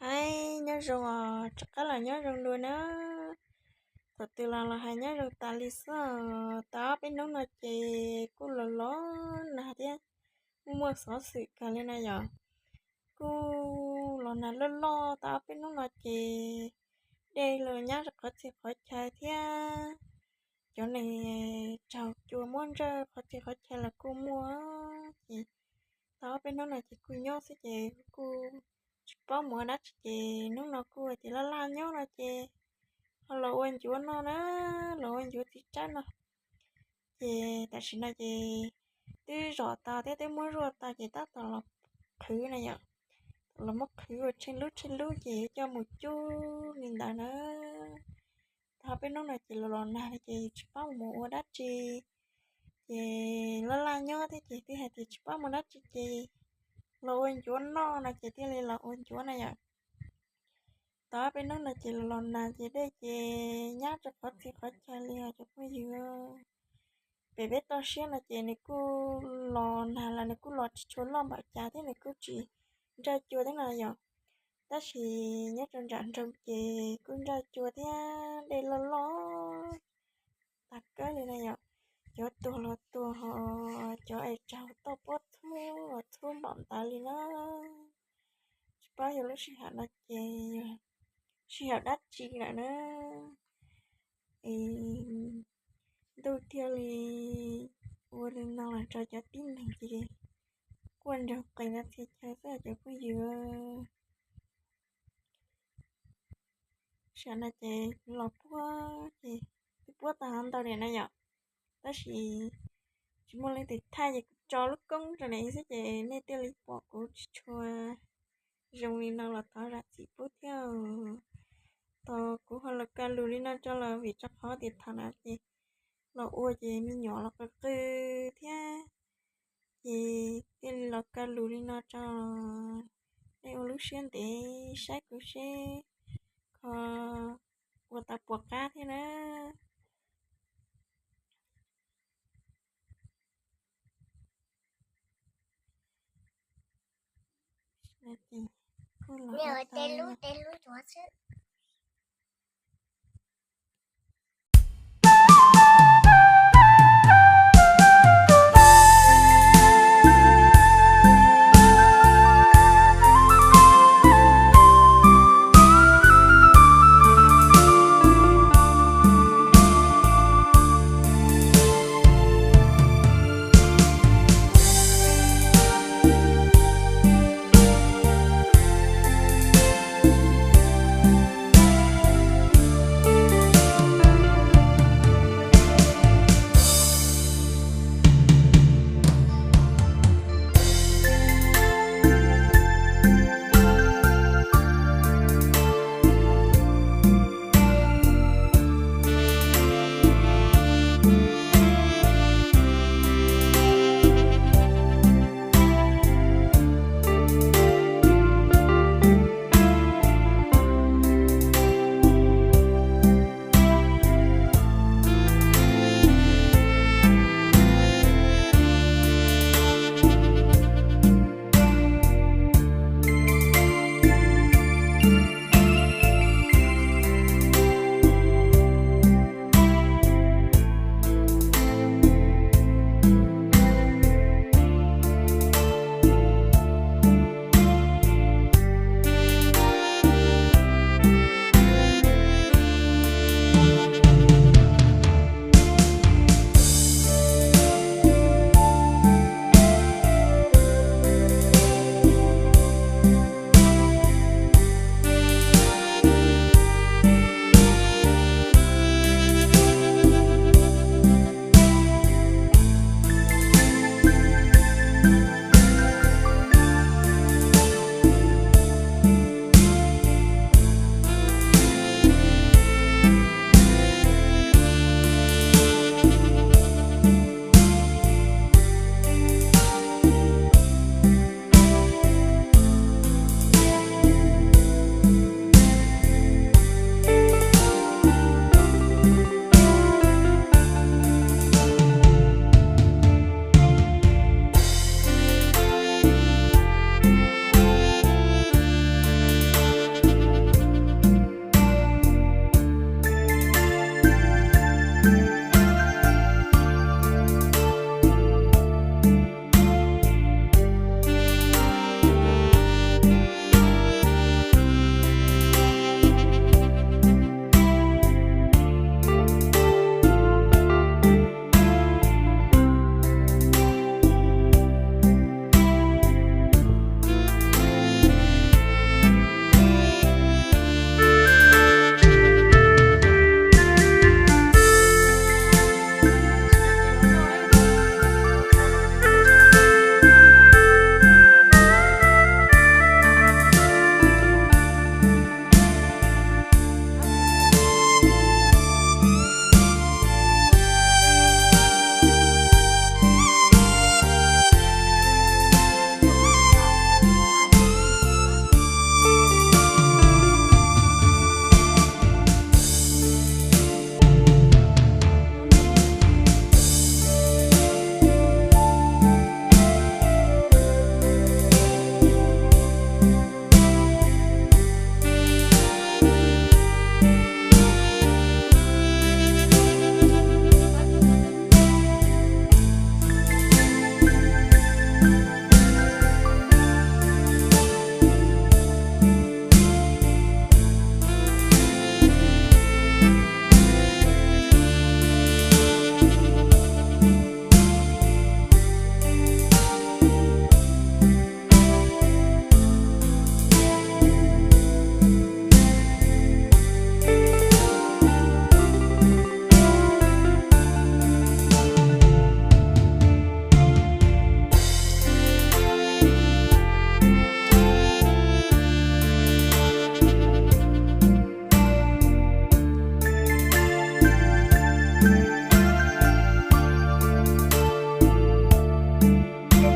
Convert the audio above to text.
Aib, nyob zoo os, rov qab los nyob zoo dua na. Thaum twg los los hais nyob zoo tas li xwb os. Tau ob peb hnub no ces kuj los los nag thiab, muaj muaj xov xwm kawg li na yom. Kuj los nag loj loj tau ob peb hnub no ces dej los nyab rau qhov txhia qhov chaw thiab. Cov neeg raug cua muab ntsawj qhov txhia qhov chaw los kuj muaj. Ces tau ob peb hnub no ces kuj nyob xwb ces kuj tsis paub mus ua dab tsi ces hnub no kuj hais tias laj laj nyob no ces ho los ua ncuav no na, los ua ncuav txiv tsawb no. Ces tam sim no ces twb zom tau thiab twb muab zuaj tau ces tab tom los qhwv na yom. Los muab qhwv ua tsheej lub tsheej lub ces coj mus cub li ntawd na. Tau ob peb hnub no ces los los nag li ces tsis paub mus ua dab tsi. Ces laj laj nyob thiab ces twb hais tias tsis paub mus dab tsi ces los ua ncuav noj no ces thiaj li los ua ncuav na yom. Tau ob peb hnub no ces los los nag ces dej ces nyab rau qhov txhia qhov chaw li os cov phooj ywg. Pem peb toj siab no ces nws kuj los nag los nws kuj los tsis tshua loj npaum cas thiab nws kuj tsis ntsaj cua thiab no yom. Tab sis nyob rau nram nroog ces kuj ntsaj cua thiab dej loj loj tas kawg li na yom. Cov tuag los tuag ho cov es raug toj pob txhub los txhub npaum ntawd li na. Tsis paub yog lub sij hawm no ces yog sij hawm dab tsi lawm na. Es ntuj thiaj li ua li no los rau cov tib neeg ces kuj nraug qees no txhia chaw xwb cov phooj ywg. Sij hawm no ces los puag ces twb puag tag ntau niam na yom. Tab sis tsis muaj leej twg thaij ces kuv tso lub koob rau niam xwb ces nej thiaj li pom kuv tsis tshua zoo li no los thov zam txim pub thiab. Tau kuv ho los kaw lus li no tso los vim rau qhov tias thaum na ces los ua ces me nyuam los qw qw thiab ces thiaj li los kaw lus li no tso. Nej ua lub siab ntev saib kuv seb kho ua tau puas qab thiab na. Kuj los